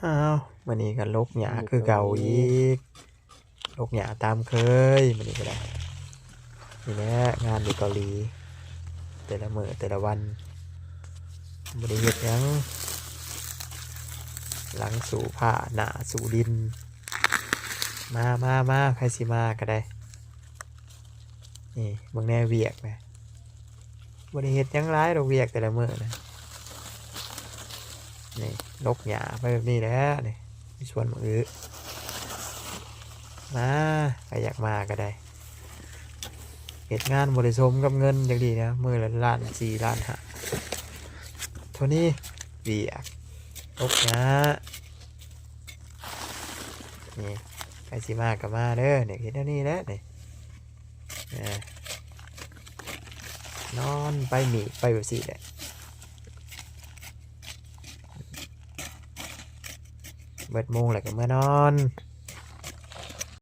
ອ້າວ ມື້ນີ້ກໍຫຼົກຫຍ້າຄືເກົ່າອີກ ຫຼົກຫຍ້າຕາມເຄີຍ ມື້ນີ້ກໍໄດ້. ນີ້ແຫຼະ ງານຢູ່ເກົາຫຼີ ແຕ່ລະມື້ແຕ່ລະວັນ ບໍ່ໄດ້ເຮັດຫຍັງ ຫຼັງສູ້ຟ້າ ໜ້າສູ້ດິນ. ມາ ມາ ມາ ໃຜຊິມາກໍໄດ້. ນີ້ ເບິ່ງແດ່ວຽກນະ ບໍ່ໄດ້ເຮັດຫຍັງຫຼາຍດອກ ວຽກແຕ່ລະມື້ນະ. ນີ້ ຫຼົກຫຍ້າໄປແບບນີ້ແຫຼະ ນີ້ ຢູ່ສວນບັກອຶ. ມາ ໃຜຢາກມາກໍໄດ້ ເຮັດງານບໍ່ໄດ້ສົມກັບເງິນຈັກດີ້ນະ ມື້ລະລ້ານສີ່ລ້ານຫ້າ ເທົ່ານີ້ ວຽກ ຫຼົກຫຍ້າ. ນີ້ ໃຜຊິມາກໍມາເດີ ນີ້ ເຮັດແນວນີ້ແຫຼະນີ້ ເອີ ນອນໄປ ມີກໄປແບບຊີ້ແຫຼະ ເບິດໂມງແລ້ວກໍເມືອນອນ.